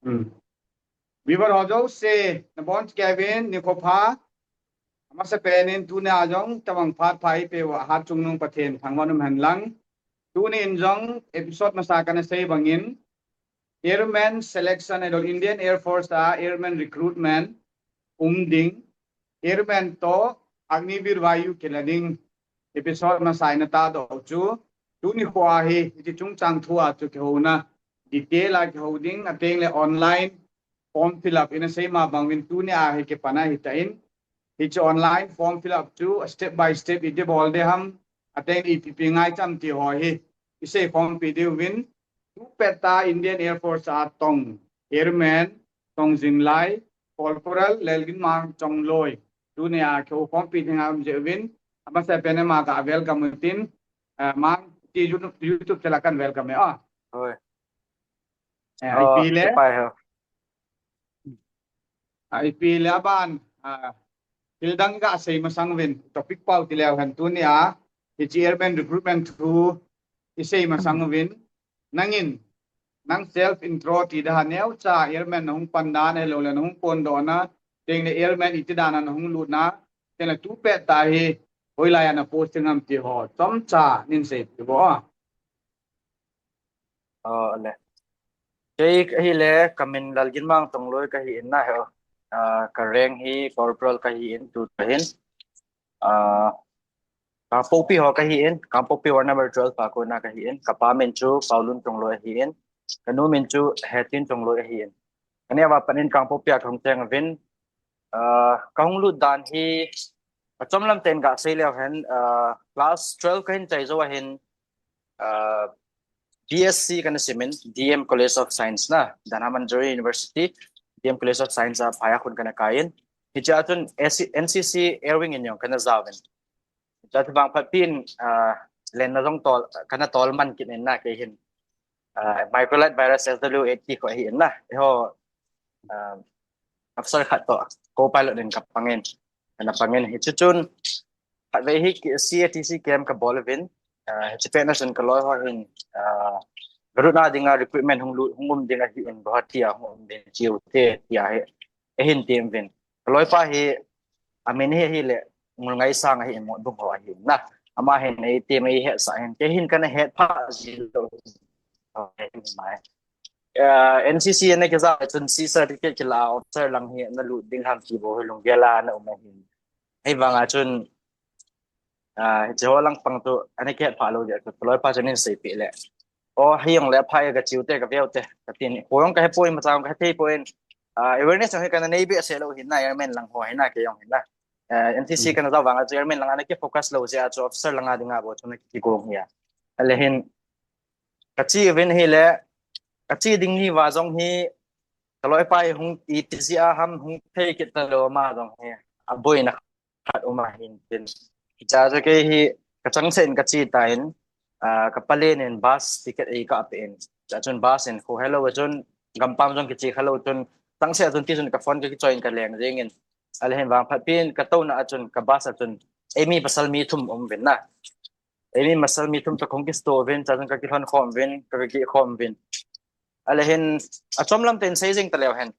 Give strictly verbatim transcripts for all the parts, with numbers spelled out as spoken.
Hmm. Viewer ho jouse, nabonchauvin nikho pha. Amasapen in tunia jong tabang phat pha eipeuva Hatchungnung Pathen thangvah in umhen lang. Tuni in jong episode masa kana sei bangin, Airman selection ahilouleh Indian Air Force a Airman recruitment um ding, Airman toh Agniveer Vayu kila ding episode masa ina tahdoh chu, tuni khoa hi, hiche chungchang thua chu kihouna, detail a kihou ding, ateng le online form fill up ina sei ma bangin tunia hi kipan ahitan, hiche online form fill up chu step by step iti bol ding ham, ateng ipi ipi ngaicham ti ho hi isei khompi diuvin, tupet a Indian Air Force a tong Airman, tong jinglai, Corporal Lalginmang Chongloi, tunia kihou khompi ding a um jeh uvin, amasapen in ama ka welcome utin, ah, Mang, ti YouTube, YouTube channel a kan welcome e, ah. Hoi. Eh, oh, ipi le? Kipa e ho. Ah, ipi le aban, ah, thil dang gasei masang uvin, topic pau ti leu hen tunia, hiche Airman recruitment thu isei masang uvin, nangin, nang self intro ti da ha, neocha Airman nahung pan dan ahilouleh nahung phondohna, teng le Airman iti dan a nahung lutna, teng le tupet a hi hoilai a na posting ham ti ho chomcha nin seipeh vo. Oh, le. Kei ahile, kamin Lalginmang Chongloi kahin na he. Ah, ka rank hi corporal kahin, tu kahin. Ah, Kangpokpi ho kahin, Kangpokpi ward number twelve a kona kahin. Kapa min chu Paolun Chongloi ahin. Kanu min chu Hetin Chongloi ahin. Kaneo a pat in Kangpokpi a kahung cheng uvin. Ah, kahung lut dan hi, achom lam ten gasei leu hen, ah, class twelve kahin chai jou ahin, ah, B S C kana simin, D M College of Science na, Dhanamanjuri University, D M College of Science a phai a khun kana kai in. Hichea chun S C, N C C Air Wing in jong kana jaovin. Hichea chu vangphatpi in, ah, lenna jong tol, kana tol man kit in na kei hin. Ah, microlide virus S W eight kho ahin na. Eiho, ah, officer khat toh, co-pilot in kapangin. Kana pangin. Hichu chun, khatvei hi ki-, C A T C camp kabol uvin, ah, hiche pet na chun kaloi ho hin, ah, Garud na dinga recruitment hung lut, hung um ding ahin, Guwahati a hung um ding, Chiu te, tia hi, eihin tem uvin. Kaloipa hi, amin hi, hile, Ngulngaisang ahin, Motbung ho ahin na. Ama hin, eitem, eihetsah hin. Kei hin kana hetphah jilou. Ah, N C C ana kija chun C certificate kila officer lang hi nalut ding ham ti bou hi lunggel a ana um ahin. Ahivanga chun, ah, hiche ho lang pang chu ana kihetphah lou jeh a chu kaloipa chun ahin seipeh le. O, hijong le apha e, ka Chiu te, ka Veu te, katin. Kho jong kahe poi, imacha jong kahe thei poi. Ah, awareness jong hi kana nei behseh lou hin na, airman lang ho hin na, kei jong hin na. Ah, N C C kana jao vanga chu airman langa ana kifocus lou jeh a chu officer langa dinga bou chu ana kigong hi a. Ale hin, kache uvin hile, kache ding ni uva jong hi, kaloipa hi hung iti jeh a ham hung thei kit talou, ama jong hi, aboina khat um ahin tin. Hichea chu kei hi kachangseh in kache tan, ah, ka palen in bus ticket eikah peh in. Chua chun bus in kho helou a chun gampam jong kiche khalou chun changseh a chun ti chun ka phone kakichoi in kaleng jeng in. Ale hin vangphatpi in katouna a chun ka bus a chun eimi pasal mi thum um uvin na. Eimi pasal mi thum chu kahung kisto uvin, chua chun kakilhon khom uvin, ka, kakih khom uvin. Ale hin, achom lam ten sei jing taleu hen.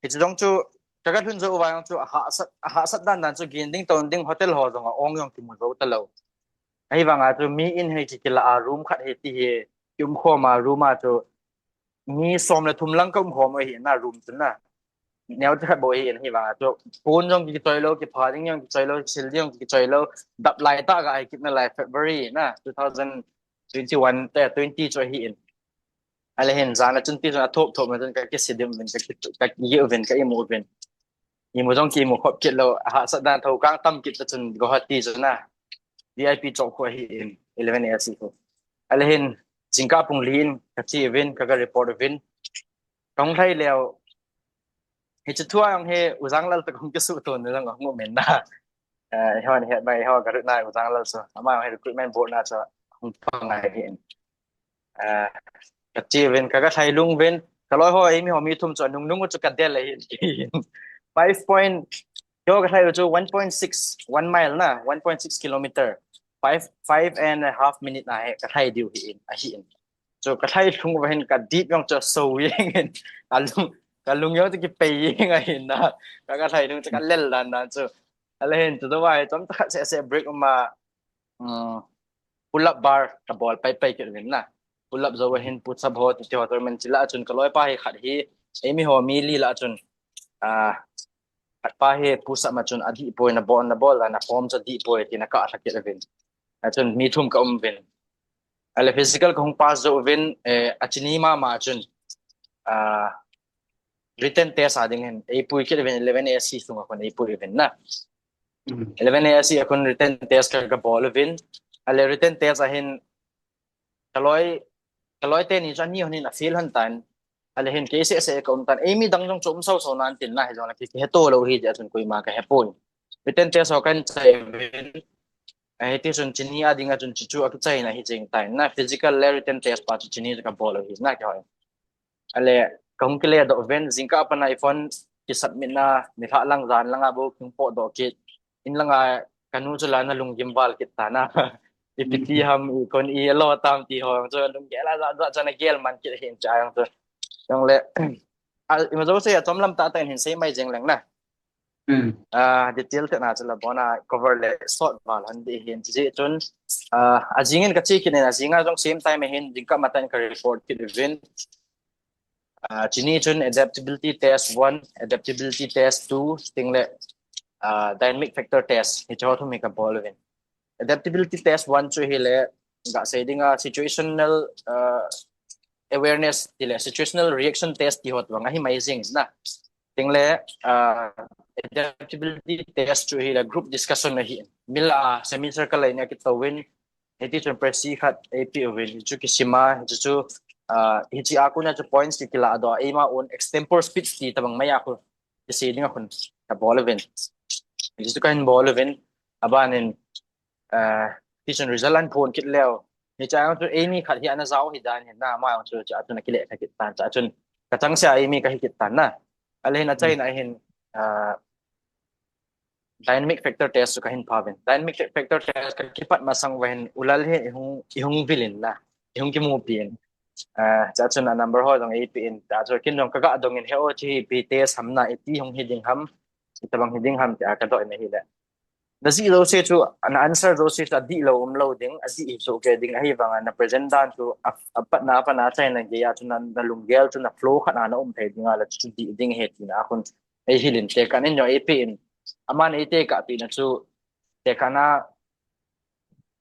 Hiche jong chu, kaga lhun jou uva jong chu, ahahsat, ahahsat dan dan chu, gin ding, ton ding, hotel ho jong a ong jong kimu jou talou. Ahivanga chu, mi in hi ki, kila a room khat hi ti hi, kium khom a room a chu, mi som le thum lang kaum khom u ahi na room chu na. Neo te khat bou ahi in ahivanga chu. Pon jong kichoi lou, kipha ding jong kichoi lou, kisil ding jong kichoi lou. Dap lai tah ga ahi kit nalai February na, two thousand twenty-one, te twenty chu ahi in. Ale hin jan a chun ti chun athop thop na chun kakisil dim uvin, kaki, kaki uvin, ka imu uvin. Imu jong kimu khop kit lou, ahahsat dan thou kang tam kit ta chun Guwahati chu na. V I P chok khu ahi in, eleven A C khu. Ale hin, jingkah pung li in, kache uvin, kaga report uvin. Kahung lhai leu, hiche thua jong hi, U Janglal toh kahung kisuh ton jong kahung um in na. Eh, eiho nahet mai, eiho Garud na U Janglal chu. Ama jong hi recruitment board na chu, hung pang ahi in. Ah, kache uvin, kaga lhai lhung uvin, kaloi ho, eimi ho mi thum chu, anung nung u chu kadel ahi. Five point, keiho kalhai u chu one point six, one mile na, one point six kilometer. Five, five and a half minute na hi, kalhai diu ahi in, ahi in. Chu kalhai lhung uva hin kadip jong chu aso jeng in. Alung, Ka lung jong chu kipei jeng ahin na. Ka, ka lhai lung chu ka lel dan dan chu. Ale hin chu dou a hi chomcha khat seh seh break um a, um, pull up bar ka bol pai pai kit uvin na. Pull up jou a hin push up ho ti ho tournament chi lah a chun ka loipa hi khat hi, eimi ho mi li lah a chun, ah, khat pa hi push up ma chun adih poi, na bol na bol la na form chu adih poi ti na ka lha kit uvin. A chun mi thum ka um uvin. Ale physical ka hung pass jou uvin, eh, a chini mama chun, ah, written test a ding hin eipui kit uvin, eleven A C sunga khun eipui uvin na. Eleven A C a khun written test ka, ka bol uvin. Ale written test a hin ka loi, ka loi teni chu ani hon hin a fail hon tan. Ale hin kei seh seh ka um tan. Eimi dang jong chu um sau sau nan tin na, hijongle kei, kei heto lou hi ti a chun koima ka hepoi. Written test ho kan chai uvin. A hiti chun chini a ding a chun chu chu a kichai na hi jeng tan na, physical le written test pa chu chini ka bol u hi na kei ho. Ale ka hung kile doh uvin, jingkah a pat na i phone ki submit na, nilhah lang jan lang a bou ka hung pot doh kit. In lang a ka nu chu la na lunggim val kit ta na. Ipi ti ham, i kon i lo tam ti ho chu lunggel a jat jat chan a gel man kit hin cha jong chu. Jongle, a, ima jouse a chomlam tah tah in hin sei mai jeng leng na. Ah, detail tah na chu la bon a cover le sot val hon ding hin chi chun, ah, a jing in ka che kit in, a jing a jong same time a hin jingkah matah in ka report kit uvin. Ah, chini chun adaptability test one, adaptability test two, ting le, ah, dynamic factor test, hiche ho thum hi ka bol uvin. Adaptability test one chu hile, ga sei ding a situational, ah, awareness ti le situational reaction test ti ho tobang ahi mai jing na. Ting le, ah, adaptability test chu hile group discussion ahi. Mi lah a semi circle a in a kitou in, hiti chun presi khat eipe uvin, hichu kisim a, hichu chu, ah, hiche a kon a chu points ki, kila doh a, eima own extempore speech ti tobang mai a khu kisei ding a khun ka bol uvin. Hichu ka hin bol uvin, aban in, ah, hiti chun result an phon kit leu. Hiche a chu eimi khat hi ana jao hi dan hin na, ama jong chu, chu a chun a kile kha kit tan, chu a chun ka changseh a eimi ka hi kit tan na. Ale hin a chaina hin, ah, dynamic factor test chu ka hin phah uvin. Dynamic factor test ka kipat masang uva hin ulal hi i hung, i hung vil in na, i hung kimupi in. Ah, cha chun a number ho jong eipe in, cha chu kin jong ka ga dong in, he o, hiche hi ipi test ham na, iti hung hi ding ham, itobang hi ding ham ti a ka doh in ahile. Na jih jouse chu, na answer jouse chu adih lou um lou ding, adih hi chu kei ding ahi vang a na present dan chu a, a pat na, a pat na chaina gei a chu na, na lunggel chu na flow khat a na um thei ding a le chu dih ding ahi tina khun. Ei hil in tekah in jong eipe in, aman ei tekah peh na chu, tekah na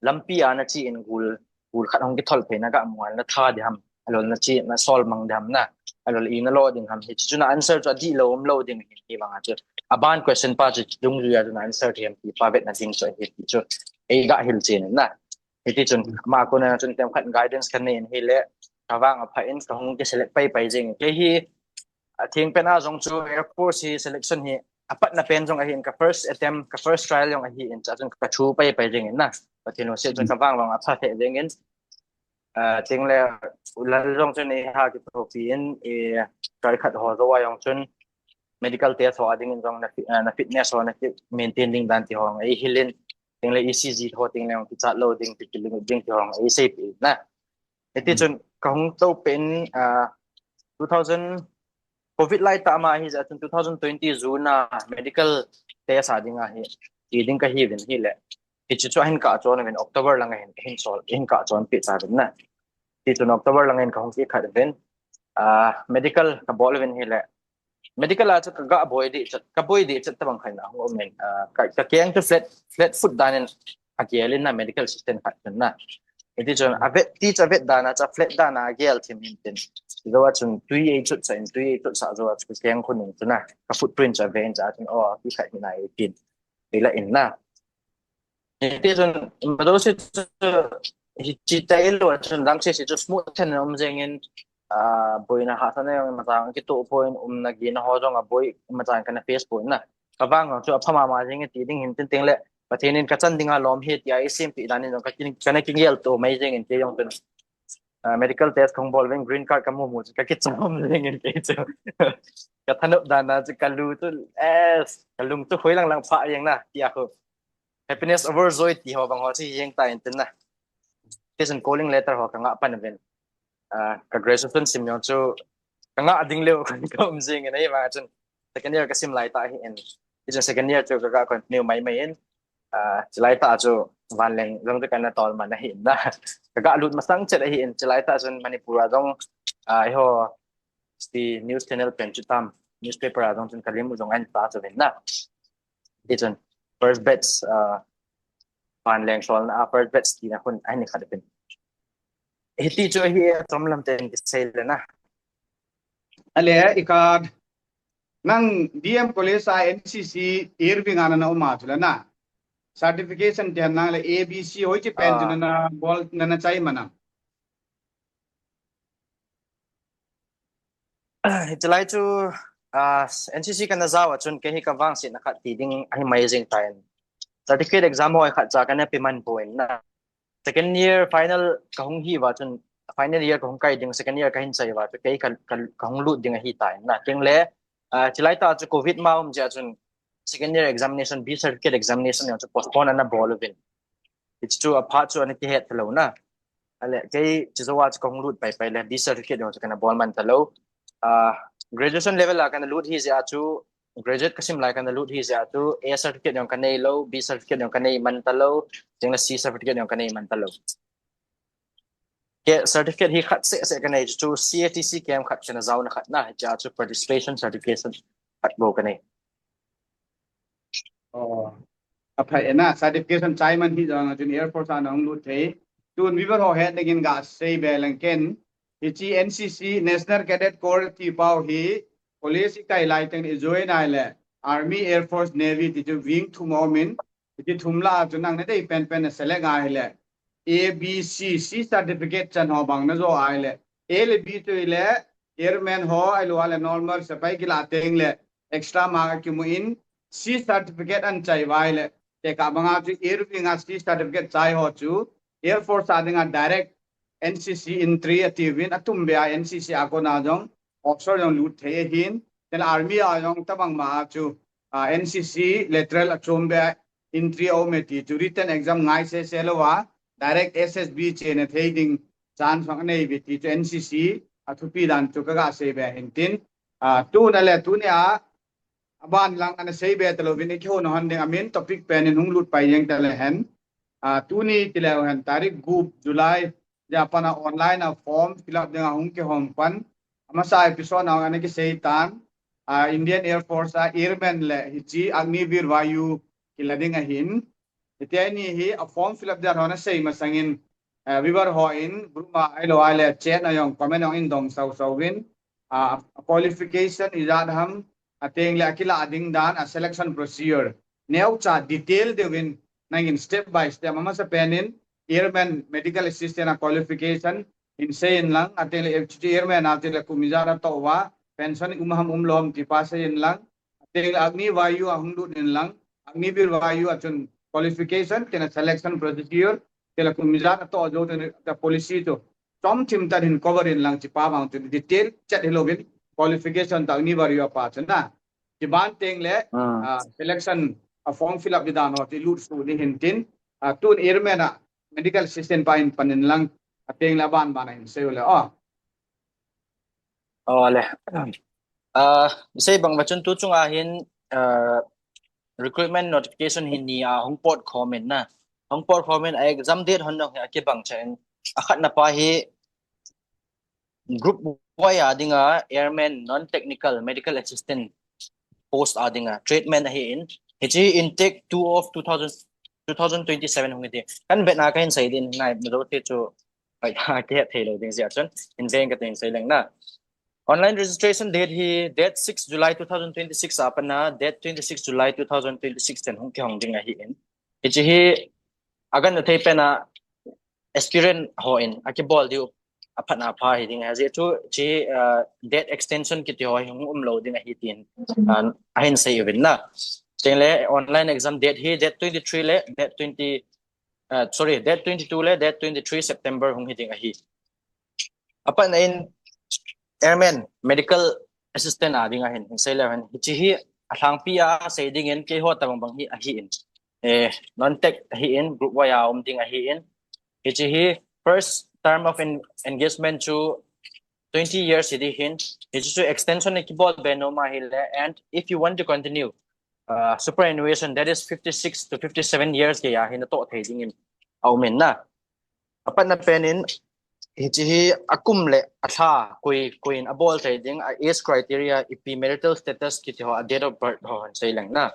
lampi a na che in gul, gul khat hung kithol phei na ga mu a na tha ding ham, alol na che, na sol mang ding ham na, alol i na lo ding ham, hiche chu na answer chu adih lou um lou ding hi, hi vang a chu. Aban question pa chu dungjui a chu na answer thei ham ti pa vetna ding chu ahi ti chu ei ga hil chen na. Hiti chun, ama kon a chun tem khat guidance ka nei in hile, ka vang a pha in ka hung ki select pai pai jing. Kei hi, a theng pen a jong chu Air Force hi selection hi a patna pen jong ahin, ka first attempt, ka first trial jong ahin, cha chun ka thu pai pai jing in na. Pathen lungset chun ka vang vang a pha thei jing in. Ah, ting le, ulal jong chun ei ha kithopi in, i, try khat ho jou a jong chun medical test ho a ding in jong na fi-, ah, na fitness ho na ki maintain ding dan ti ho ei hil in. Ting le E C G ho ting le jong kichat lou ding, ki, ki limit ding ti ho ei seipeh in na. Hiti chun ka hung tou pen, ah, two thousand, covid lai tah ma hi jeh chun two thousand twenty June a medical test a ding ahi, ti ding ka hi uvin hile. Hiche chu ahin kah chon uvin October lang a hin, hin sol, hin kah chon peh cha uvin na. Hiti chun October lang a hin ka hung kikhat uvin, ah, medical ka bol uvin hile. Medical a chu ka ga boi deh chet, ka boi deh chet tobang khat na hung um in, ah, ka, ka keng chu flat, flat foot dan in a gel in na medical assistant khat chun na. Hiti chun a vet, ti chu a vet dan a chu a flat dan a gel thim in tin. Jou a chun tui ei chut sah in, tui ei chut sah jou a chu ka keng khu nung chu na. Ka footprint chu a ve in cha chun, oh, ti khat hi na ei tin. Ei la in na. Hiti chun, ima jouse chu, hiche tailou chun, dang sese chu smooth hen um jeng in, ah, boina hahsatna jong ima chang kitoh poi, umna gina ho jong aboi, ima chang kana face poi na. Ka vang chu apha mama jeng e ti ding hin tin ting le, Pathen in ka chan ding a lom hi ti a ei sempeh dan in jong ka kin, kana kigel to mai jeng in kei jong chun. Ah, medical test ka hung bol uvin green card ka mu mu chu ka kichom jeng in kei chu. Ka thanop dan a chu ka lu chu, es, ka lung chu hoi lang lang phah jeng na, ti a khu. Happiness over joy ti ho bang ho chu hi jeng ta in tin na. Hiti chun calling letter ho ka ngah pan uvin. Ah, ka graduation sim jong chu kanga ding leo ka um jing in, ahivang chun second year kasim lai tah ahin. Hichun second year chu kaga continue mai mai in. Ah, chulai tah chu vanleng jong chu kana tol man ahin na. Kaga lut masang chet ahin, chulai tah chun Manipur a jong, ah, eiho, hiche news channel pen chu tam, newspaper a jong chun kalim u jong ahin ta chu vin na. Hichun first batch, ah, vanleng solna a first batch tina khun ahin khat vin. Hiti chu hi chomlam ten kisei le na. Ale, i khat nang D M College a N C C Air Wing a nana um a chu le na. Certification ti hen nang le A B C hoiche pen chu nana bol nana chai mana. Hitilai chu, ah, N C C kana jao a chun kei hi kavangsetna khat ti ding ahi mai jing tan. Certificate exam ho khat cha kana pe man pon na. Second year final kahung hi uva chun, final year kahung kai ding, second year kahin chai uva chu kei ka, ka, kahung lut ding ahi tan na. Chuleh, ah, chulai tah chu covid ma um jeh a chun second year examination, B certificate examination jong chu postpone ana bol uvin. Hichu aphat chu ana kihet talou na. Ale, kei chu jou a chu kahung lut pai pai le, B certificate jong chu kana bol man talou. Ah, graduation level a kana lut hi jeh a chu, graduate kasim lai kana lut hi jeh a chu, A certificate jong kanei lou, B certificate jong kanei man talou, chuleh C certificate jong kanei man talou. Kei certificate hi khat seh seh kanei chu, chu C A T C camp khat kana jaona khat na, hiche a chu participation certification khat bou kanei. Oh, aphai e na, certification chai man hi jong a chun Air Force a nahung lut thei. Tun viewer ho het dingin gasei be leng ken. Hiche N C C, National Cadet Corps ti pau hi, college ikai lai teng ijoin a ahile, Army, Air Force, Navy ti chu wing thum aumin, hiche thum lah a chu nang nadei pen pen na select a ahile, A, B, C, C certificate chan ho bang najo a ahile, A le B chu ahile, Airman ho, ahilou le normal sepai kilah teng le extra mark akimu in, C certificate ahin chai uva ahile, tekah banga chu Air Wing a C certificate chai ho chu Air Force a dinga direct N C C entry atiuvin, atumbeh a N C C a kona jong officer jong lut thei ahin, chuleh Army a jong tobang ma a chu, ah, N C C lateral achombeh a entry aume ti chu written exam ngai sese louva, direct S S B chena thei ding chance jong anei uve ti chu N C C a thupi dan chu kagasei be hin tin. Ah, tun ale, tuni a, aban lang ana sei be talouvin, ikihou na hon ding a main topic pen in hung lut pai jeng tale hen. Ah, tuni tileu hen, tarik gup July, jeh a pat a online a form fill up dinga hung kihong pan. Amasa episode a ana kisei tan, ah, Indian Air Force a Airman le hiche Agniveer Vayu kila ding ahin. Hiti a ni hi a form fill up dia hon asei masangin, eh, viewer ho in group a ahilou le chat a jong comment jong in dong sau sau vin, ah, qualification ijat ham, ateng le akilah ding dan, a selection procedure neocha detail deuvin nangin step by step amasa pen in Airman Medical Assistant a qualification in sei in lang, ateng le F G T Airman a teng le kum ijat atoh uva, pension um ham um lou ham ti pa sei in lang, ateng le Agni Vayu a hung lut in lang, Agniveer Vayu a chun qualification, teng le selection procedure, teng le kum ijat atoh jou teng le policy chu chomthim tah in cover in lang, hiche pa bang chu detail chet hilouvin qualification tah Agniveer Vayu a pa chu na. Hiche ban teng le, ah, selection a form fill up di dan ho chu lut suh ding hin tin, ah, tun Airman a medical assistant pa in pan in lang, ateng le aban ban a hin sei u le, oh. Oh, le. Ah, sei bang ma chun tu chung a hin, ah, recruitment notification hi ni a hung pot khom in na. Hung pot khom in a exam date hon jong hi akibang cha in. Akhatna pa hi group Y a dinga Airman non-technical medical assistant post a dinga treatment ahin. Hiche intake two of two thousand, two thousand twenty-seven hung hiti. Kan vetna kahin sei din nai, mi jouse chu pai ha kihet thei lou ding jeh a chun, in veng katin sei leng na. Online registration date hi date six July two thousand twenty-six a pat a date twenty-six July two thousand twenty-six chan hung kihong ding ahin. Hiche hi agan na thei pen a aspirant ho in akibol diu aphat na pha hi ding ahi jeh chu hiche, ah, date extension kiti ho hi hung um lou ding ahi tin, ah, ahin sei uvin na. Chuteng le online exam date hi date twenty-three le date twenty, ah, sorry, date twenty-two le date twenty-three September hung hi ding ahi. Apat na in Airman medical assistant a ding ahin, hin sei le hen. Hiche hi alhangpi a sei ding in keiho tabang bang hi ahin. Eh, non-tech ahin, group Y a um ding ahin. Hiche hi first term of en-, engagement chu twenty years hi ding ahin, hichu chu extension na kibol be nom ahile, and if you want to continue uh, superannuation, that is fifty-six to fifty-seven years geiya hi natoh thei dingin aumin na. Apatna penin, hiche hi akum le alha, koi, koiyin abol thei ding, a age criteria, ipi marital status kiti ho, a date of birth ho, sei leng na.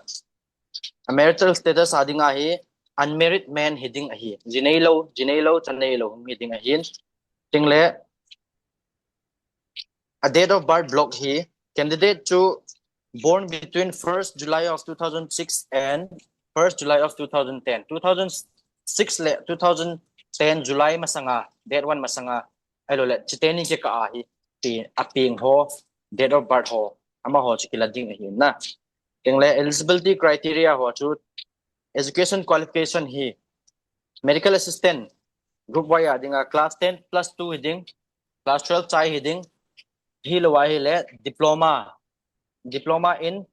A marital status a dinga hi unmarried man hi ding ahi. Ji neilou, ji neilou, cha neilou hi ding ahin. Chuteng le a date of birth block hi candidate chu born between first July of two thousand six and first July of two thousand ten. Two thousand six le two thousand ten July masanga, date one masanga, ahilou le, chuteni kikah a hi, ti, apeng ho, date of birth ho, amaho chu kila ding ahi na. Chuteng le eligibility criteria ho chu education qualification hi medical assistant, group Y a dinga class ten plus two hi ding, class twelve chai hi ding, hilou ahile diploma, diploma in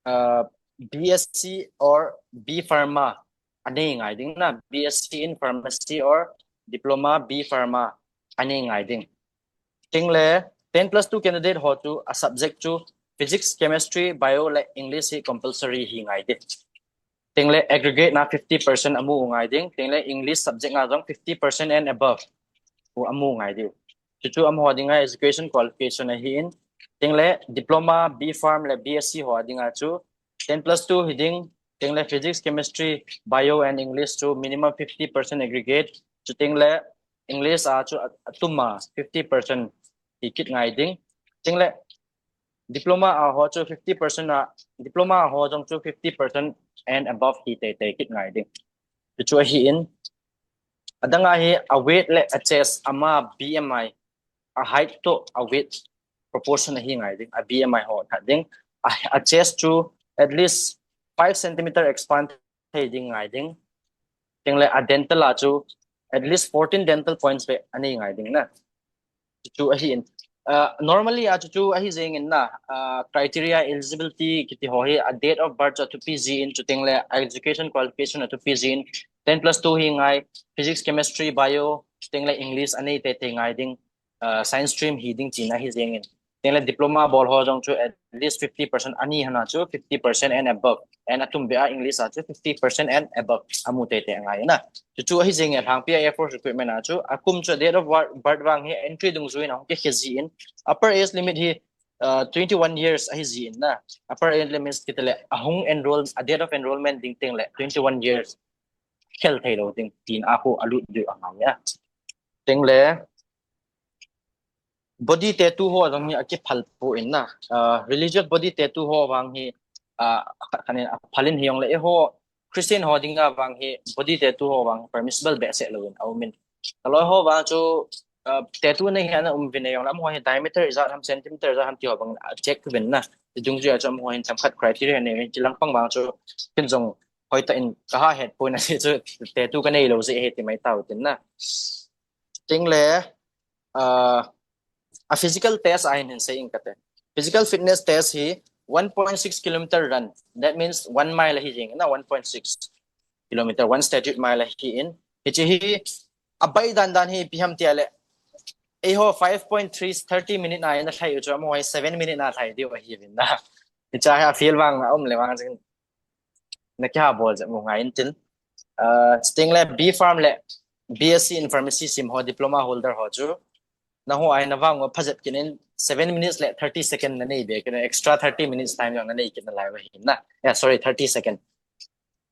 uh, B S C or B Pharma anei ngai ding na, B S C in pharmacy or diploma B Pharma anei ngai ding. Chuteng le ten plus two candidate ho chu a subject chu physics, chemistry, bio le English hi compulsory hi ngai ding. Chuteng le aggregate na fifty percent amu ngai ding. Chuteng le English subject na jong fifty percent and above u amu ngai ding. Chuchu amaho dinga education qualification ahin. Chuteng le diploma, B Pharm le B S C ho dinga chu ten plus two hi ding. Chuteng le physics, chemistry, bio and English chu minimum fifty percent aggregate. Chuteng le English a chu a, atum a fifty percent hi kit ngai ding. Chuteng le diploma a ho chu fifty percent a, diploma a ho jong chu fifty percent and above hi teitei kit ngai ding. Chuchu ahin, adang a hi a weight le a chest, ama B M I, a height to a weight proportion ahi ngai ding, a B M I ho that ding, a, a chest chu at least five centimeter expand thei ding ngai ding. Chuteng le a dental a chu at least fourteen dental points beh anei ngai ding na. Chuchu ahin. Uh, normally a chuchu ahi jengin na, uh, criteria eligibility kiti ho hi a date of birth chu athupi jin, chuteng le a education qualification athupi jin, ten plus two hi ngai, physics, chemistry, bio, chuteng le English anei teitei ngai ding, uh, science stream hi ding tina ahi jengin. Chuteng le diploma bol ho jong chu at least fifty percent anei hana chu fifty percent and above. And atum beh a English a chu fifty percent and above amu teitei ngai na. Chuchu ahi jengin alhangpi a Air Force recruitment a chu akum chu date of birth vang hi entry dungjuiyin ahung kikhe jin, upper age limit hi uh, twenty-one years ahi jin na. Upper age limit kiti le ahung enroll, a date of enrollment ding teng le twenty-one years khel thei lou ding tina khu alut diu angai a. Chuteng le body tattoo ho jong hi akiphal poi na. Uh, religious body tattoo ho vang hi, uh, khat khat in aphal in, hijongle eiho Christian ho dinga vang hi body tattoo ho vang permissible behseh louvin aumin. Kaloi ho vang chu, uh, tattoo nei hi ana um uvin, hijongle amaho hi diameter ijat ham, centimeter ijat ham ti ho bang a check uvin na. Ti dungjuiya chu amaho hin themkhat criteria nei uvin, chulang pang vang chu ken jong hoitah in kaha het poi na, chu tattoo kanei lou jeh ahi ti mai tau tin na. Chuteng le, uh, a physical test a hin hin sei ing kate. Physical fitness test hi one point six kilometer run. That means one mile ahi jeng na, one point six kilometer, one statute mile ahin. Hiche hi abai dan dan hi ipi ham tia le, eiho five point three, thirty minute na in alhai u chu amaho hi seven minute na lhai diu ahiuvin na. Hiche hi a field vang a um le vang jing na kiha bol jep u ngai intin. Uh, chuteng le B Pharm le B S C in pharmacy sim ho, diploma holder ho chu, nangho a hi navang u phajep kit in seven minutes le thirty second nanei be kit in, extra thirty minutes time jong nanei kit nalai u ahi na. Yeah, sorry, thirty second.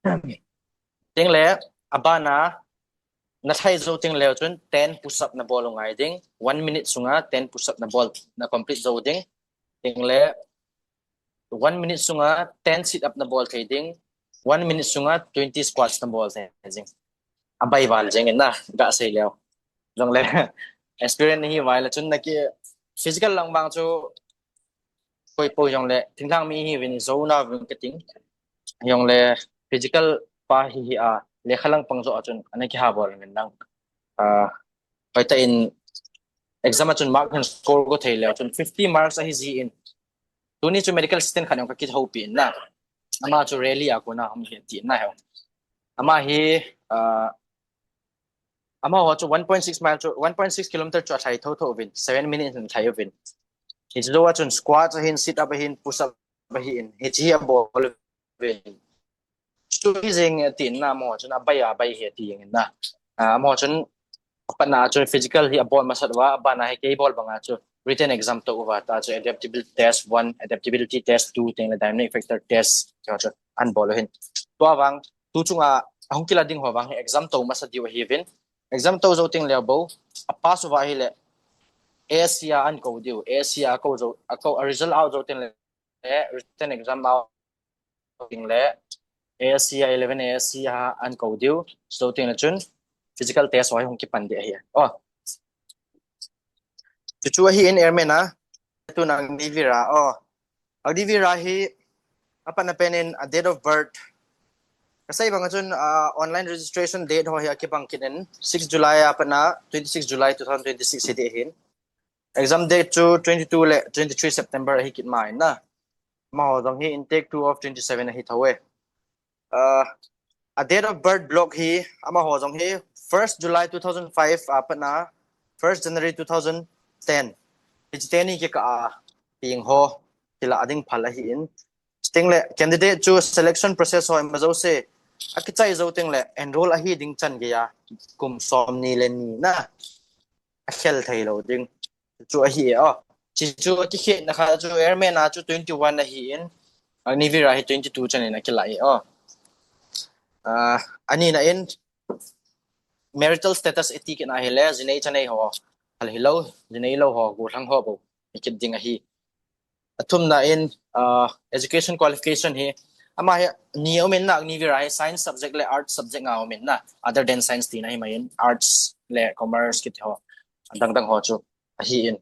Chuteng le abana na lhai jou teng leu chun ten push up nabol u ngai ding. One minute sunga ten push up nabol, na complete jou ding. Chuteng le one minute sunga ten sit up nabol thei ding, one minute sunga twenty squats nabol thei ding. Abai val jeng in na, gasei leu. Jongle experience nahi uva ahile chun naki physical lang vang chu koi po jongle thinglhang mi ihiuvin, ijou nauvin kating. Jongle physical pa hi hi a, lekha lang pang jo a chun ana kiha bol uvin lang. Ah, hoitah in exam a chun mark hin score go thei leu chun fifty marks ahi jin. Tuni chu medical assistant khat jong kakihoupi in na. Ama chu Rally a kona hung hi ati na heu. Ama hi, ah, Amaho chu one point six mile chu, one point six kilometer chu alhai thotho uvin, seven minutes in alhai uvin. Hiche jou a chun squat ahin, sit up ahin, push up ahin, hiche hi abol uvin. Chu hi jeng e tina amaho chun abai abai hi ati jeng in na. Ah, amaho chun apatna chu physical hi abol masat uva, abana hi kei bol banga chu written exam to uva ta chu adaptability test one, adaptability test two, teng le dynamic factor test, chu chu ahin bol u ahin. Tua vang, tu chunga ahung kila ding ho vang hi exam to masa diu ahiuvin. Exam to jou teng le bou, apass uva ahile, A S C a ahin kou diu, A S C a kou jou, akou, a result out jou teng le, written exam out teng le, A S C a eleven A S C a ahin kou diu, jou teng le chun, physical test ho hi hung kipan ding ahi. Oh. Chu chu ahin airman a, tuna Agniveer a, oh. Agniveer a hi, apatna pen in a date of birth. Kasei banga chun, ah, online registration date ho hi akibang kit in, six July apatna, twenty-six July two thousand twenty-six hi ding ahin. Exam date chu twenty-two le twenty-three September ahi kit mai na. Amaho jong hi intake two of twenty-seven ahi thou e. Uh, a date of birth block hi, amaho jong hi first July two thousand five apatna first January two thousand ten. Hiche teni kikah a peng ho, kila ding phal ahin. Teng le candidate chu selection process ho ima jouse akichai jou teng le enroll ahi ding chan geiya kum som ni le ni na akhel thei lou ding. Chu ahi e, oh. Chu chu akikhetna khat chu airman a chu twenty-one ahin, Agniveer a hi twenty-two chan in akila e, oh. Ah, anina in marital status iti kit na hile, jinei chanei ho, hal hilou, jinei lou ho, gollhang ho bou hi kit ding ahi. Athumna in, ah, education qualification hi, ama hi ni aumin na, Agniveer a hi science subject le arts subject nga aumin na, other than science tina hi mai in, arts le commerce kiti ho, adang dang ho chu ahin.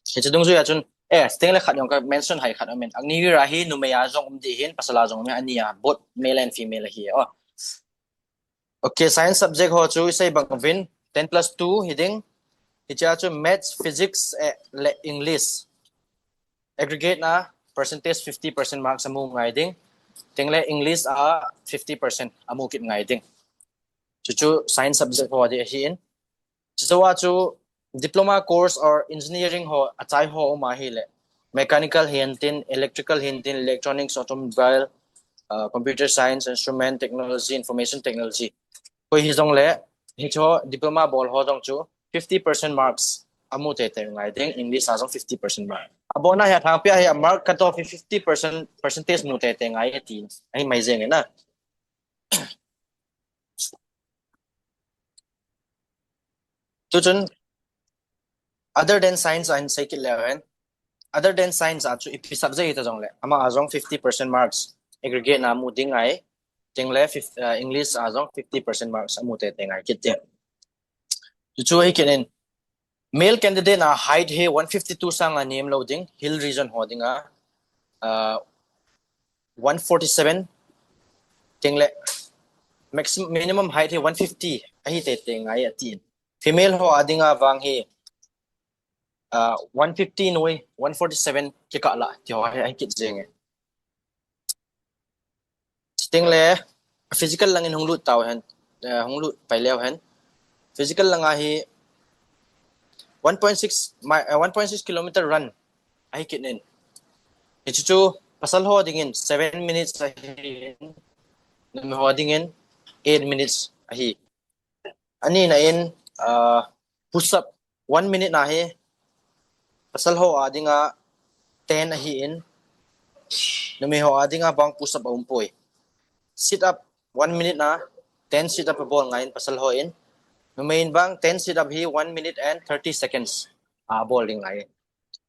Hiche dungjuia chun, eh, teng le khat jong ka mention hai khat aumin. Agniveer a hi numei a jong um ding ahin, pasal a jong um ahin, ani a, both male and female ahi, oh. Okay, science subject ho chu isei bang uvin, ten plus two hi ding. Hichea chu maths, physics, eh, le English. Aggregate na percentage fifty percent marks amu ngai ding. Teng le English a fifty percent amu kit ngai ding. Chu chu science subject ho ding ahin. Chujou a chu diploma course or engineering ho achai ho um ahile, mechanical hintin, electrical hintin, electronics, automobile, uh, computer science, instrument technology, information technology. Koi hijongle, hicho diploma bol ho jong chu fifty percent marks amu teitei ngai ding, English a jong fifty percent mark. Abona hi athangpi a hi a mark cut off hi fifty percent percentage mu teitei ngai ati ahi mai jeng e na. Tuchun, other than science a hin sei kit leu hen. Other than science a chu ipi subject hita jongle, ama a jong fifty percent marks aggregate na mu ding ngai. Teng le fif-, uh, English a jong fifty percent marks amu teitei ngai kit ding. Chu chu ahi kit in, male candidate na height hi one fifty-two sang a nem lou ding, hill region ho dinga, uh, one forty-seven, teng le maximum, minimum height hi one fifty ahi teitei ngai atin. Female ho a dinga vang hi, uh, one fifty noi, one forty-seven kikah lah ti ho ahi, ahi kit jeng e. Teng le physical langin hung lut tau hen, eh, hung lut pai leu hen. Physical langa hi one point six mi-, eh, one point six kilometer run ahi kit in. Hichu chu pasal ho dingin seven minutes ahi, numei ho dingin eight minutes ahi. Anina in, uh, push up one minute na hi, pasal ho a dinga ten ahin, numei ho a dinga bang push up aum poi. Sit up one minute na ten sit up abol ngai in pasal ho in, numei in bang ten sit up hi one minute and thirty seconds abol ding ngai.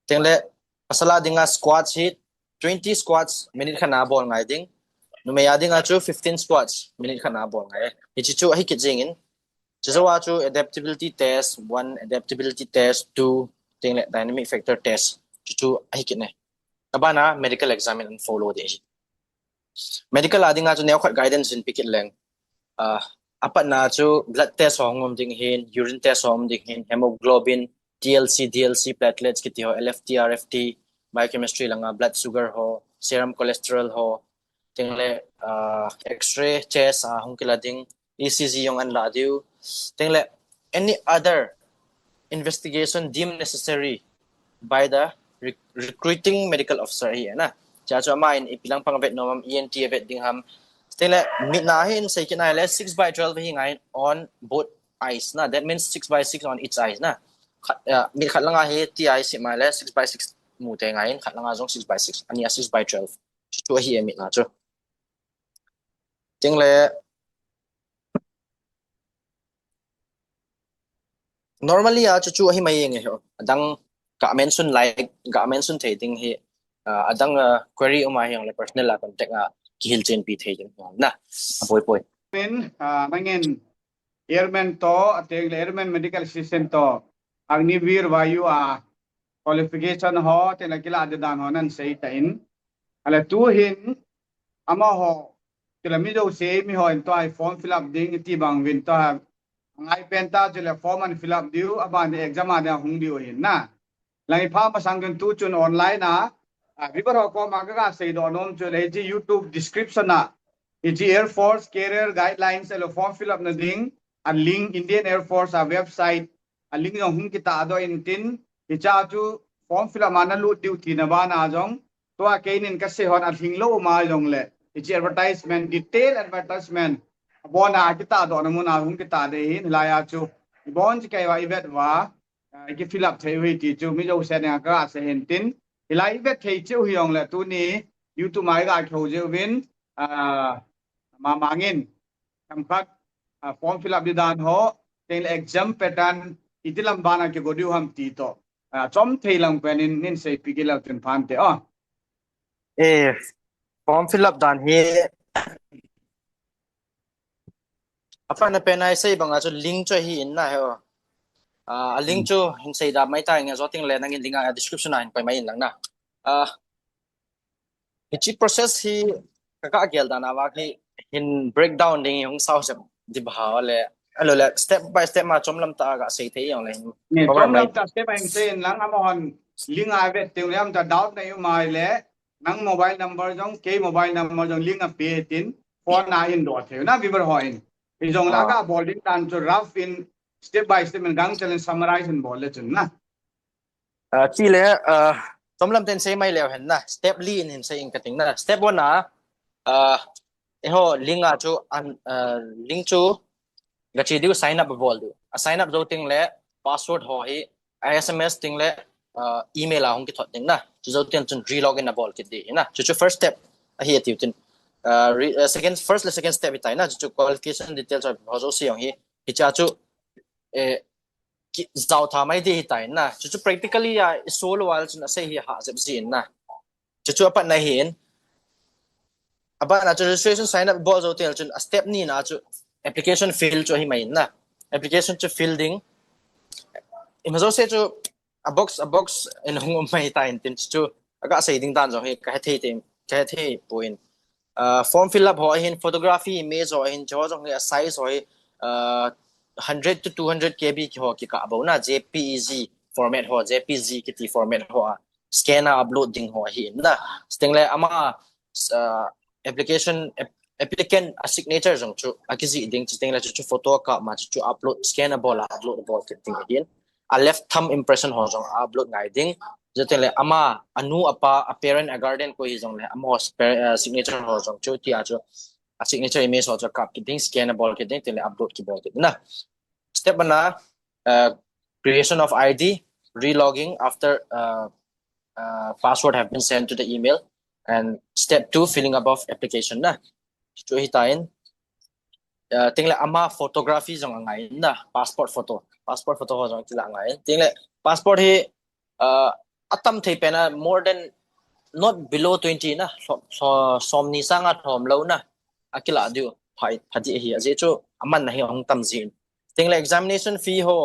Teng le pasal a dinga squats hi twenty squats minute khat na bol ngai ding. Numei a dinga chu fifteen squats minute khat na bol ngai. Hichi chu ahi kit jing in. Chujou a chu adaptability test one, adaptability test two, teng le dynamic factor test. Chu chu ahi kit ne. Abana medical exam in follow ding ahi. Medical a dinga chu neokhat guidance in pe kit leng. Uh, apatna chu blood test ho hung um ding hin, urine test ho um ding hin, hemoglobin, T L C, D L C, platelets kiti ho, L F T, R F T, biochemistry langa blood sugar ho, serum cholesterol ho, teng le, uh, X-ray, chest a hung kila ding, E C G jong ahin la diu, teng le any other investigation deemed necessary by the re- recruiting medical officer hi na. Cha chu ama in ipi lang pang vet nom am, E N T vet ding ham. Teng le mit na hin sei kit na le six by twelve hi ngai on both eyes na. That means six by six on each eyes na. Khat, uh, mit khat langa hi ti eye si ma le six by six mu te ngai in khat langa jong six by six. Ani a six by twelve. Chu chu hi e mit na chu. Teng le normally a chu chu ahi mai nge ho. Adang ka mention like ka mention thei ding hi uh, adang uh, query um a hiang le personal a contact a kihil chen pi thei ding na. Apoi poi. Min uh, mangin airman to ateng le airman medical assistant to Agniveer Vayu a qualification ho teng le kila de dan ho nan sei ta in. Ale tu hin ama ho tila mi jo se mi ho in to ai form fill up ding ti bang vin to ha ngai pen ta chu le form an fill up diu aban exam a dia hung diu hin na. Lang i pha masang chun tu chun online a a viber ho ko ma ka ga sei do nom chu le ji YouTube description a i ji Air Force career guidelines le form fill up na ding a link Indian Air Force a website a link jong hung kita do in tin i cha chu form fill up ma na lut diu ti na ba na jong tua keinin ka sei hon a hing lo ma jong le i chi advertisement detail advertisement abona kita do na mun a hung kita de hin lai a chu i bon chi kai wa i vet wa i ki fill up thei hui ti chu mi jo se ne ka se hin tin i lai i vet thei chu hi jong le tu ni YouTube mai ga kho je win a ma mangin kam khat form fill up di dan ho teng le exam pattern i ti lam bana ki go diu ham ti to chom thei lang pen in nin sei pi ki lau tin phan te o. Eh, form fill up dan hi apa na pen ai sei banga chu link chu hi in na he o. A link chu hin sei da mai ta nge jo ting le nangin link a description a hin koi mai in lang na. A hichi process hi ka ka gel dan a wa hi hin breakdown ding hung sao sem di ba le alo le step by step ma chom lam ta ga sei thei yong le hin. Chom lam ta step a hin sei in lang ama hon link a vet te lam ta doubt na yu mai le nang mobile number jong ke mobile number jong link a pe tin phone a hin do thei na viber ho in. I jong la ka bol ding dan chu rough in step by step in gang challenge summarize in bol le chun na. Chi le chom lam ten sei mai leo hen na step li in hin sei in ka ting na step one a eho link a chu an link chu ga chi diu sign up bol diu a sign up zo ting le password ho hi a S M S ting le email a hung ki thot ding na chu zo ten chun re login a bol kit di na chu chu first step ahi atiu tin second first le second step hi tai na chu chu qualification details ho zo si yong hi hi cha chu zau tha mai di hi tai na chu chu practically a i so lo wal chun a sei hi ha jep ji in na chu chu apat na hin aban a chu registration sign up bol zo tel chun a step ni na chu application fill chu hi mai na application chu fill ding i ma zo se chu a box a box in hung um mai ta in tin chu a ka sei ding dan zo hi ka he thei te ka he thei pu in form fill up ho hin photography image ho hin cho jong hi a size ho hi hundred to two hundred K B ki ho ki ka bo na J P E G format ho J P G ki ti format ho a scan a upload ding ho hi na sting le ama application applicant a signature jong chu a ki ji ding chi ting le chu photo ka ma chu upload scan a bol a upload bol ki ting hin a left thumb impression ho jong upload ngai ding je ting le ama anu apa a parent a guardian ko hi jong le ama signature ho jong chu ti a chu a signature image ho chu kap ki ding scan a bol ki ding ting le upload ki bol ki na step one uh, creation of I D relogging after uh, uh, password have been sent to the email and step two filling above application na chu hi ta in uh, ting le ama photography jong angai na passport photo passport photo ho jong ti la ngai ting le passport hi uh, atam thei pen a more than not below twenty na som ni sanga thom lo na akila diu phai phadi hi aje chu aman na hi hong tam jin ting le examination fee ho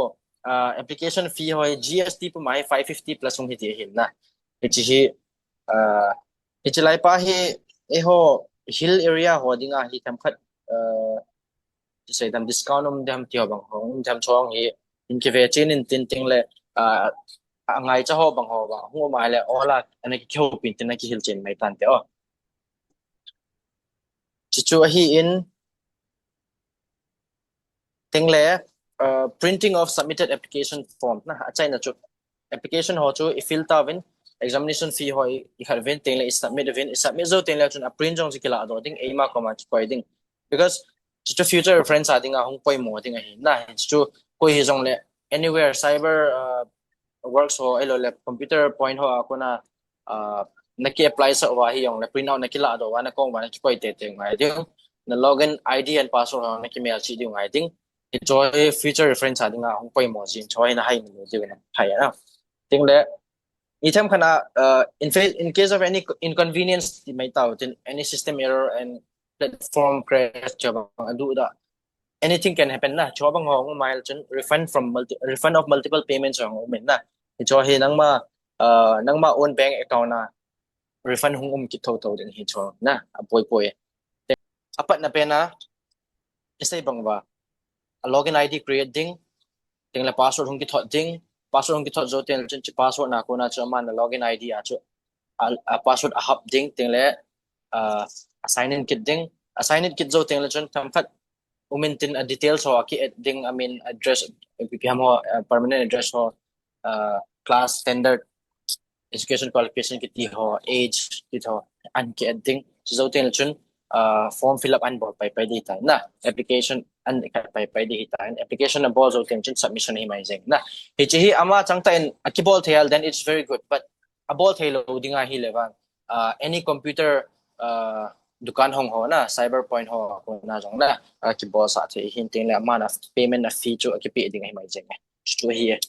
uh, application fee ho G S T pu mai five fifty plus hung hi ti hin na hi chi hi uh, hi chi lai pa hi e ho hill area ho dinga hi tham khat uh, sei dam discount um dam ti ho bang ho um dam chong hi in ki ve chin in tin ting le uh, ngai cha ho bang ho bang hung ma le ola ana ki kho pin tin ki hil chin mai tan te o chu chu ahi in ting le uh, printing of submitted application form na, achaina chu application ho chu i fill tauvin, examination fee ho i, i khat uvin, tengle i submit uvin, i submit jou tengle chun a print jong chu kilah doh ding, eima koma kikoi ding. Because chu, chu future reference a dinga hung poimo ding ahi na, chu koi hijongle anywhere cyber uh, works ho, ahiloule computer point ho a kona uh, na ki apply sah uva hijongle print out na kilah doh uva na kong uva na kikoi teitei ngai ding, na login I D and password ho na kimail cheh diu ngai ding. Hichu hi future reference a dinga hung poimo jin chu hi na hai na diu na hai na. Tengle, i them khat a, uh, in, fa- in case of any inconvenience ti mai tau tin, any system error and platform crash chu bang adu da, anything can happen na. Chu bang ho ngu mai chun refund from multi, refund of multiple payments ho ngu min na. Hichu hi nangma uh, nangma own bank account a refund hung um kit thotho ding hichu na, apoi poi. Apatna pen a, isei bang uva, a login I D create ding, tengle password hung kithot ding, password hung kithot jou tengle chun chu password na kona chu aman a login I D a chu a, a password a hap ding, tengle uh, a sign in kit ding, a sign in kit jou tengle chun themkhat umin tin a details ho a ki add ding, I mean address, ipi ham ho, uh, permanent address ho, uh, class, standard, education qualification kiti ho, age kiti ho, an ki add ding. Chu jou tengle chun uh, form fill up an bol pai pai ding hitan na, application an khat pai pai ding hitan, application a bol jou tengle chun submission hi mai jeng na. Hichu hi ama changtah in a kibol thei a, then it's very good, but a bol thei lou ding ahile vang uh, any computer uh, dukan hong ho na, cyber point ho kona jong na, a kibol sah thei hin, tengle aman a payment a fee chu a kipe ding ahi mai jeng. Chu hi.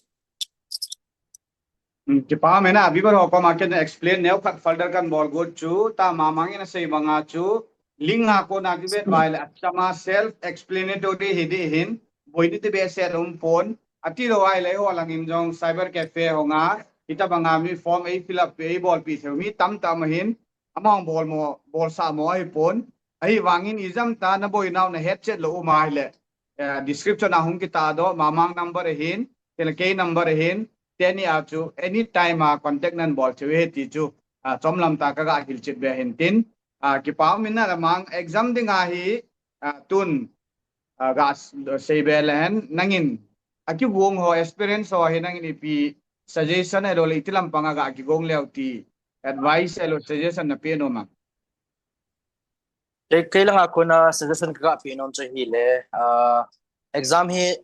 Hmm, kipa um e na, viewer ho koma ken explain neo khat further kan bol got chu, ta mamang in asei banga chu, link a kona kivet uva ahile achama self explanatory hi ding hin, boi ni ti behseh um pon, ati lou ahile ho langin jong cyber cafe ho nga, hitabanga mi form ei fill up pi, ei bolpi thei mi tamtah um ahin, amang bol mo, bolsah mo ahi pon, ahivangin ijam ta na boinau na hetchet lou um ahile, uh, description a hung kitah doh, mamang number ahin, tengle kei number ahin, teni a chu anytime a contact nan bol thei u ahi ti chu, uh, chomlam ta kaga hilchet be ahin tin, uh, kipa um in na, lamang exam ding ahi, uh, tun, uh, ga s- sei be le hen, nangin, akigong ho, experience ho hi nangin ipi suggestion ahiloule iti lampang a ga kigong leu ti, advice ahilou suggestion na pe nom am? Kei, kei langa kona suggestion kaga pe nom chu hile, uh, exam hi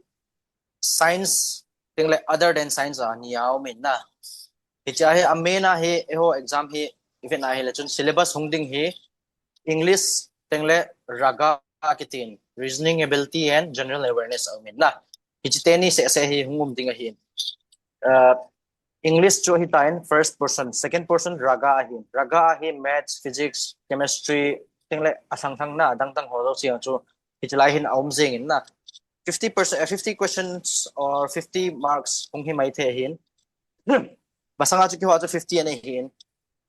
science tengle other than science a ni a um in na. Hichu hi a main a hi, eiho exam hi ivet na hile chun syllabus hung ding hi English tengle raga kitin, reasoning ability and general awareness a um in na. Hichu teni seh seh hi hung um ding ahin. Uh, English chu hitan first portion, second portion raga ahin. Raga ahin maths, physics, chemistry, tengle asang sang na, dang dang ho jouse chu hichu lai hin a um jeng in na. Fifty percent, uh, fifty questions or fifty marks hung hi mai thei ahin. Masanga chu keiho chu fifty ana hin.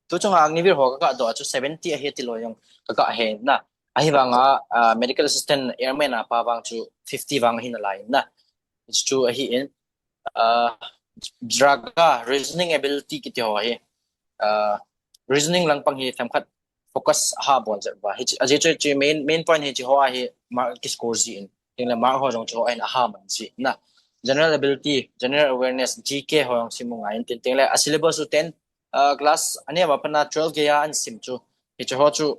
Tu chunga Agniveer ho kaga doh chu seventy ahi ti lou jong kaga he na. Ahivanga uh, medical assistant airman a pa vang chu fifty vang ahi nalai na. Chu ahin, uh, raga, reasoning ability kiti ho hi, uh, reasoning langpang hi themkhat focus aha bol jeh uva. Hichu, ajeh chu, chu main, main point hichu ho ahi mark kiscore jin. Tengle mark ho jong chu ho ahin aha man ji na. General ability, general awareness, G K ho jong simu ngai in tin, tengle a syllabus u ten, uh, class ani a patna twelve gei a an sim chu. Hichu ho chu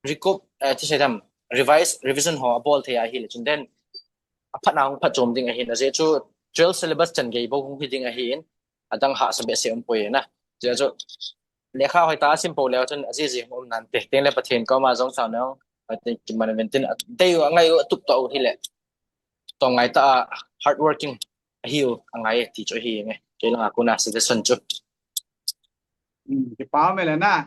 recoup, uh, ti sei tham, revise, revision ho abol thei ahile chun then aphatna hung phatchom ding ahin, ajeh chu twelve syllabus chan gei bou hung hi ding ahin, adang hahsa behseh um poi na. Ajeh chu lekha hoitah a sim pou leu chun ajiji hung um nante. Tengle Pathen koma jong sao nang, Pathen kiman uvin tin, dei u angai u atup tah u hile, tong ngai tah a hard working ahiu angai ti chu ahi nge. Kei langa kona suggestion chu. Hmm, kipa um e le na.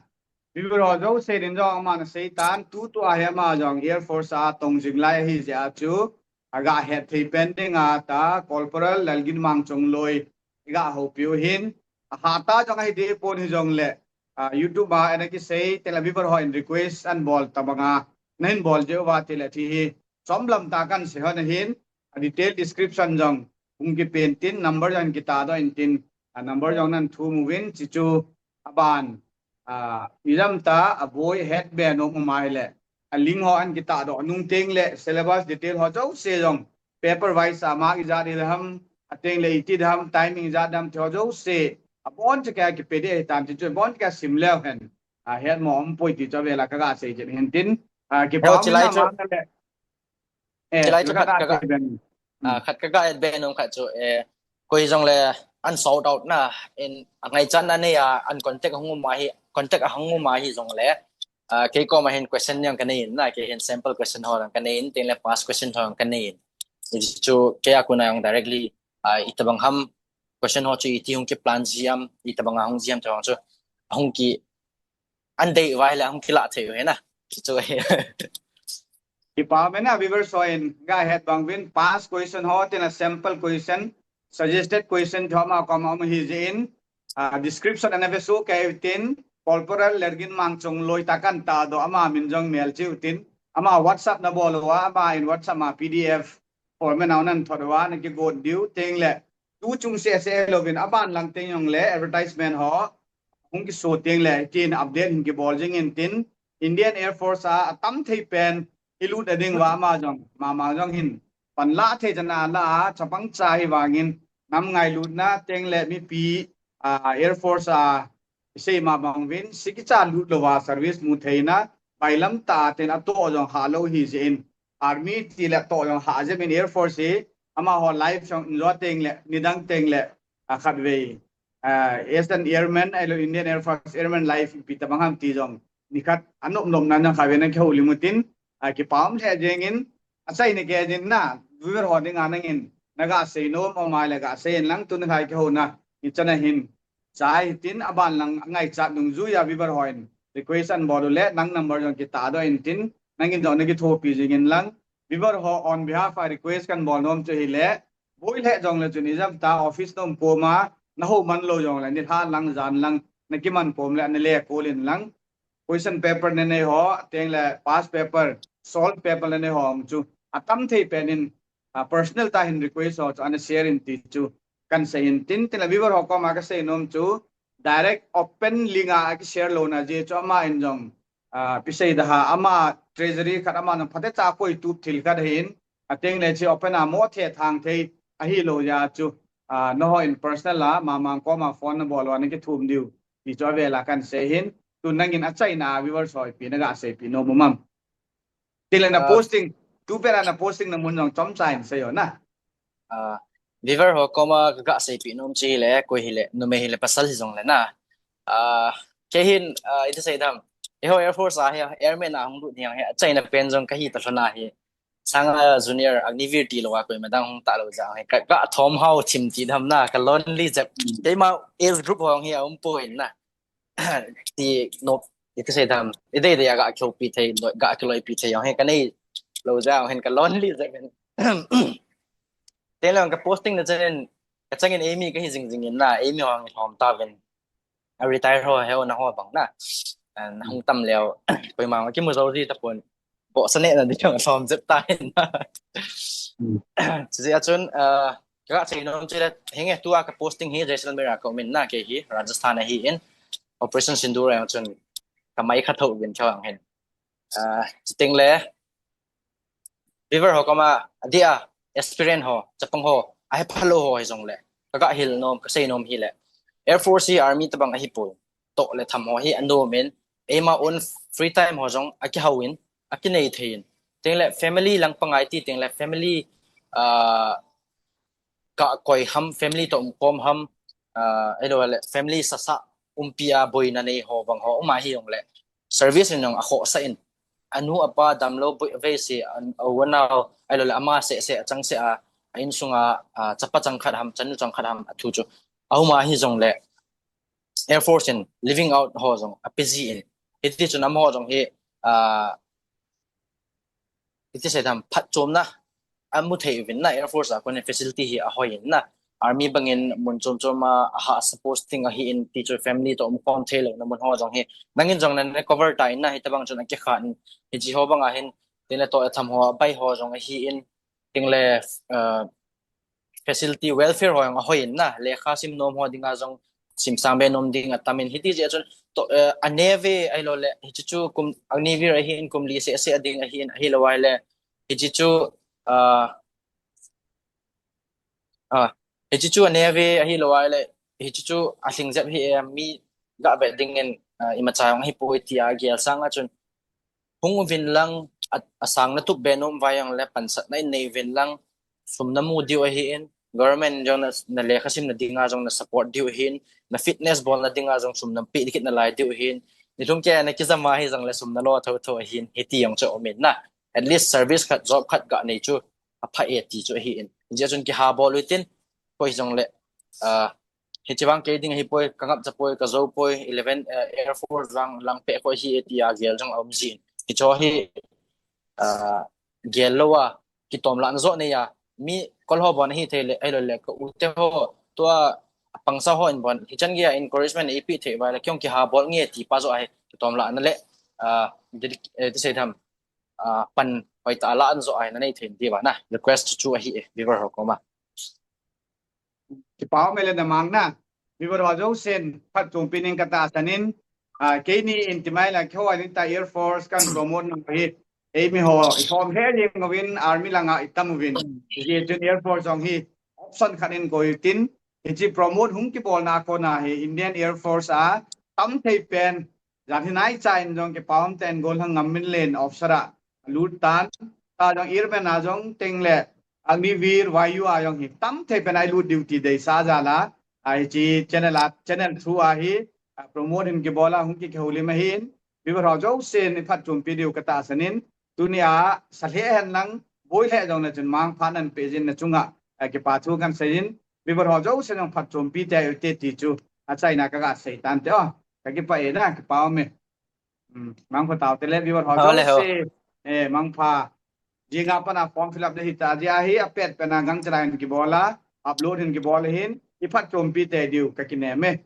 Viewer ho jouse din jong aman asei tan, tutua hi ama jong Air Force a tong jing lai ahi jeh a chu, aga het thei pen dinga ta Corporal Lalginmang Chongloi iga houpiu hin, ahatah jong ahi deh pon hijongle, uh, YouTube a ana kisei, tengle viewer ho in request an bol tabanga nahin bol jeh uva tile ti hi chomlam ta kan sei hon ahin, a detail description jong hung kipen tin, number jong kitah doh in tin, a number jong nan thum uvin, chuchu aban, uh, ijam ta aboi het be nom um ahile, a link ho an kitah doh nung tengle syllabus detail ho jouse jong paper wise a mark ijat idam, ateng le iti dam, timing ijat dam, thei ho jouse abon chaka kipe ding ahitan ti chu, abon chaka sim leu hen, a, hetmo umpoi ti chu avel a kaga sei jeng hin tin, a, kipa um in, chilai chu, ama le, eh, chilai chu khat kaga, khat kaga, hmm, a, khat kaga et be nom khat chu, eh, koi jong le an sort out na, in, angaichat na nei a, an contact ahung um ahi, contact ahung um ahi jong le, a, kei koma hin question jong kanei in na, kei hin sample question ho jong kanei in, tin le past question ho jong kanei in. Hichu kei a kona jong directly, a, itobang ham question ho chu iti hung kiplan ji am, itobang a hung ji am ti ho chu ahung ki, an dei uva ahile ahung kilah thei u ahi na. Hichu ahi. Kipa um e na, viewers ho in ga het bang uvin, past question ho, tin le sample question, suggested question chu ama koma um ahi jeh in, a, description ana ve soh kei u tin, Corporal Lergin Mangchong loi tah kan tahdoh, ama min jong mel cheh u tin, ama WhatsApp na bol uva, ama in WhatsApp a P D F format a ana thot uva, na kigot diu, tin le tu chung seh seh louvin, aban lang teng jong le advertisement ho hung kiso teng le, tin update hin kibol jing in tin, Indian Air Force a atam thei pen ilut na ding uva ama jong, mama jong hin panla thei chan a la a, chapang cha hi vangin, nam ngailutna teng le mipi, a, Air Force a, isei ma bang uvin, sih kicha lut louva service mu theina, bailam tah a tin atoh jong hah lou ahi jeh in, Army ti le toh jong hah jep in Air Force hi, amaho life jong in jo teng le, nidang teng le, a, khatvei, a, as an airman, ahilou Indian Air Force airman life ipi tobang ham ti jong, nikhat anop nop nan jong khatvei na kihoulim u tin, a, kipa um lheh jeng in, achaina kei jin na, viewer ho dinga nangin naga sei nom um a le ga sei in lang, tuni kha kihouna ichan a hin, chai tin, aban lang angaichat nungjui a viewer ho in request ana bol u le, nang number jong kitahdoh in tin, nangin jong na kithopi jing in lang, viewer ho on behalf a request kan bol nom chu ahile, boi lheh jong le chun ijat ta office na um koma, na hou man lou jong le, nilhah lang, jan lang, na kiman kom le, ana le call in lang, question paper na nei ho, teng le past paper, solve paper na nei ho chu atam thei pen in, a, personal tah hin request ho chu ana share in ti chu kan sei in tin, tin le viewer ho koma kasei nom chu, direct open link a aki share louna jeh chu ama in jong, a, ipi sei da ham, ama treasury khat ama jong phatecha koi tup thil khat ahin, ateng le chu open a mo thethang thei ahilou jeh chu, a, nangho in personal a mama koma phone na bol uva na kithum diu ti chu avel a kan sei hin, tun nangin achaina a viewers ho ipi naga seipeh nom um am? Tin le na, ah, posting, tu pet a na posting na mun jong chomcha in sei o na. Ah, viewer ho koma kaga seipeh nom chu ahile, koi hile, numei hile pasal hijong le na. Ah, kei hin, ah, iti sei dam, eiho Air Force a hi, airman a hung lut hi, hi, achaina pen jong kahi talou na hi. Sanga junior Agniveer tilou a koima dang hung talou jeh a hi, ka, kathom hao thim ti dam na, ka lonely jep. Keima age group ho hi aumpoi na. Ti, no, iti sei dam, idei dei a ga kihopi thei, ga kiloipi thei jong hi kanei lou jeh a hin ka lonely jep in. Tin le ka posting na chan in, kachangin Amy kahi jing jing in na, Amy ho hi lhom tauvin. A retire ho, he, na ho bang na. An hung tam leu, koima kimu jou ji tapon. Bohsa neh na ding jong lhom jep ta in na. Hmm. Chujeh a chun, ah, kaga sei nom chu le, hinge tua ka posting hi Jaisalmer a ka um in na, kei hi Rajasthan a hi in, Operation Sindoor a jong chun kamai kha tho uvin kei jong hin. Ah, chuteng le, viewer ho koma, adeh a, aspirant ho, chapang ho, ahe phalou ho hijong le, kaga hil nom, kasei nom hile, Air Force hi army tobang ahipoi, toh le tham ho hi anom in, eima own free time ho jong akihou in, akinei thei in. Tin le family lang pang a iti teng le family, ah, ga koi ham, family toh umkhom ham, ah, ahilou le family sasa umpi a boina nei ho bang ho um ahi jong le, service in jong akhohsah in, anu apa damlou boi vei se, an, a u anao, ahilou le ama seh seh, achang seh a, a insung a, ah, chapa chang khat ham, chanu chang khat ham, athu chu aum ahi jong le, Air Force in living out ho jong ape ji in. Hiti chun amaho jong hi, ah, iti sei dam, phatchomna amu thei uvin na, Air Force a kon facility hi ahoi in na. Army bangin mun chom chom a, aha, suppose ting ahi in ti chu family toh umkhom thei louna mun ho jong hi. Nangin jong na cover ta in na, hitobang chun akikhan, hichi ho bang a hin, tin le toh le tham ho, bai ho jong ahi in, tin le, ah, facility welfare ho jong ahoi in na, lekha sim nom ho dinga jong, sim sang be nom ding atam in, hiti jeh chun toh, eh, a navy ahilou le, hichi chu kum, Agniveer ahi in kum li seh seh ding ahi in, ahilou le, hichi chu, ah, Ah, hichi chu aneve ahilou ahile, hichi chu alhing jep hi em, mi ga vet dingin, ah, imacha jong ahipoi tia gel sanga chun, hung uvin lang, a, asang natup be nom uva jongle pansatna in nei uvin lang, sum namu diu ahin, government jong na, na lekha simna dinga jong na support diu ahin, na fitness bolna dinga jong sum napeh ding kit nalai diu ahin, nilhum kei a nakijam a hijongle sum nalo thotho ahin, hiti jong chu aumin na. At least service khat, job khat ga nei chu apha e ti chu ahin. Hijeh chun kiha bol utin, koi hijongle, ah, hichi vang kei ding ahipoi, kangapcha poi, kajou poi, eleven, ah, Air Force vang lang peh koi hi e tia gel jong aum jin. Hicho hi, ah, gel lou a, kitom lahna joh nei a, mi kol ho bon ahithei le, ahilou le, ka u te ho, tua pangsa ho in bon, hichan gei a encouragement eipeh thei uva le, kei jong kiha bol nge ti pa joh ahi, kitom lahna le, ah, dedic-, eh, ti sei tham, ah, pan hoitah a lahna joh ahi, nanei thei diuva na, request chu ahi e, viewer ho koma. Kipa um e le namang na. Viewer ho jousen phatchompi ning katahsan in, ah, keini in timai la keiho a ding tah Air Force kan promote nau hi, eimi ho, ikhom he jeng uvin, army langa itam uvin. Hijeh chun Air Force jong hi option khat in koi utin, hichi promote hung kibolna kona hi Indian Air Force a tam thei pen, jan hi naicha in jong kipa um ten gollhang Ngamminlen officer a lut tan, ta jong Airman a jong teng le Agniveer, Vayu a jong hi tam thei pen a ilut diu ti deisah jal a, hichi channel a, channel through a hi, ah, promote hin kibol a hung kihoulim ahin, viewer ho jousen iphatchompi diu katahsan in, tunia sa lheh hen lang, boi lheh jongle chun mangpha nanpeh jin na chunga, ah, kipa thu kan sei in, viewer ho jousen jong phatchompi tei ute ti chu achaina kaga sei tante o. Kakipah e na, kipa um e. Hmm, mangpha taote le viewer ho jouse, eh, mangpha. Jinga pana form fill up le hita jeh a hi apet pena gangchela in kibol a, upload hin kibol ahin, iphatchompi tei diu kakinem e.